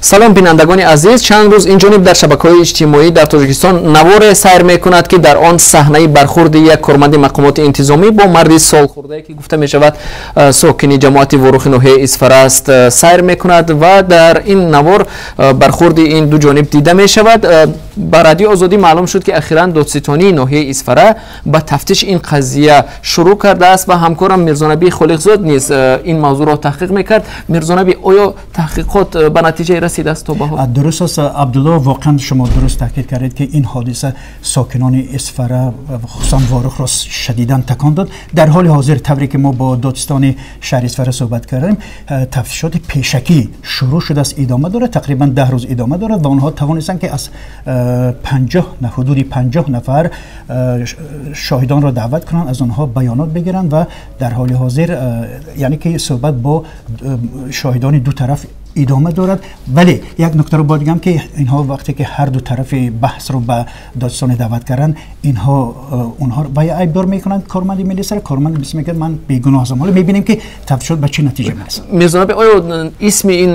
Салом, бинандагони азиз. Чанд рӯз инҷониб дар шабакаҳои иҷтимоӣ дар Тоҷикистон наворе сайр мекунад, ки дар он саҳнаи бархурди як корманди мақомоти интизомӣ бо марди солхӯрдае, ки гуфта мешавад, сокини ҷамоати Ворухи ноҳияи Исфара аст, сайр мекунад ва дар ин навор бархурди ин ду ҷониб дида мешавад. Ба Радиои Озодӣ маълум шуд, ки ахиран додситонии ноҳияи Исфара ба тафтиши ин қазия шурӯъ кардааст ва ҳамкорам Мирзонабӣ Холиқзод низ ин мавзӯъро таҳқиқ мекард. Мирзонабӣ, оё таҳқиқот ба натиҷае расидааст то ба ҳол? Дуруст аст, Абдулло, воқеан шумо дуруст таъкид кардед, ки ин ҳодиса сокинони Исфара, хусусан Ворухро шадидан такон дод. Дар ҳоли ҳозир, тавре ки мо бо додситони шаҳри Исфара суҳбат кардем, тафтишоти пешакӣ шурӯъ шудааст, идома дорад, тақрибан 10 рӯз идома дорад ва онҳо тавонистанд, ки аз 50, ҳудуди 50 нафар шоҳидонро даъват кунанд, аз онҳо баёнот бигиранд ва дар ҳоли ҳозир, яъне ки суҳбат бо шоҳидони ду тараф идома дорад. Вале як нуктаро бояд бигӯям, ки инҳо вақте ки ҳар ду тарафи баҳсро ба додситонӣ даъват карданд, инҳо онҳоро ба айбдор мекунанд корманди милисаро, корманди милиса мегӯяд, ман бегуноҳ ҳастам. Ҳоло мебинем, ки тафтишот ба чӣ натиҷа мерасад. Мирзонабӣ, оё исми ин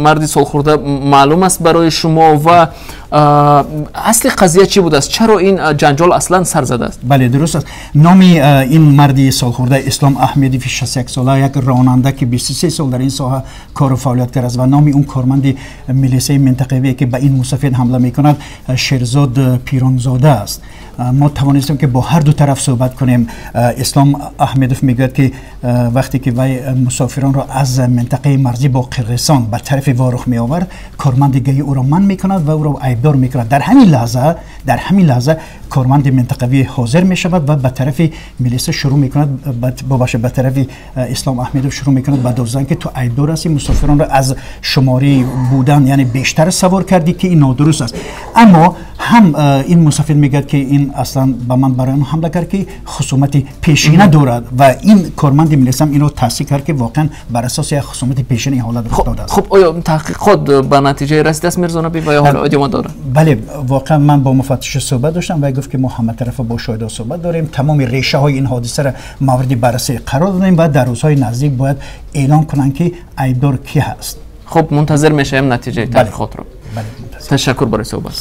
марди солхӯрда маълум аст барои шумо ва асли қазия чӣ будааст? Чаро ин ҷанҷол аслан сар задааст? Бале, дуруст аст. Номи ин марди солхӯрда Ислом Аҳмедов, 61 сола, як ронанда, ки 23 сол дар ин соҳа кору фаъолият кардааст, ва номи он корманди милисаи минтақавие, ки ба ин мусофир ҳамла мекунад, Шерзод Пиронзода аст. Мо тавонистем, ки бо ҳар ду тараф суҳбат кунем. Ислом Аҳмедов мегӯяд, ки вақте ки вай мусофиронро аз минтақаи марзӣ бо Қирғизистон ба тарафи Ворух меовард, корманди ГАИ ӯро манъ мекунад ва ӯро айбдор мекунад. Дар ҳамин лаҳза корманди минтақавӣ ҳозир мешавад ва ба тарафи милиса шурӯъ мекунад, бубахшед, ба тарафи Ислом Аҳмедов шурӯъ мекунад ба дод задан, ки ту айбдор ҳастӣ, мусофиронро аз шуморӣ будан, яъне бештар савор кардӣ, ки ин нодуруст аст. Аммо ҳам ин мусофир мегӯяд, ки ин аслан ба ман барои он ҳамла кард, ки хусумати пешина дорад, ва ин корманди милисам инро тасдиқ кард, ки воқеан бар асоси як хусумати пешина ин ҳолат рух додааст. Хуб, оё таҳқиқот ба натиҷае расидааст, Мирзонабӣ, ва ё ҳоло идома дорад? Бале, воқеан ман бо муфаттиш суҳбат доштам ва гуфт, ки мо ҳаматарафа бо шоҳидон суҳбат дорем, тамоми решаҳои ин ҳодисаро мавриди баррасӣ қарор додем ва дар рӯзҳои наздик бояд эълон кунанд, ки айбдор кӣ ҳаст. Хуб, мунтазир мешавем натиҷаи таҳқиқотро. Ташаккур барои суҳбат.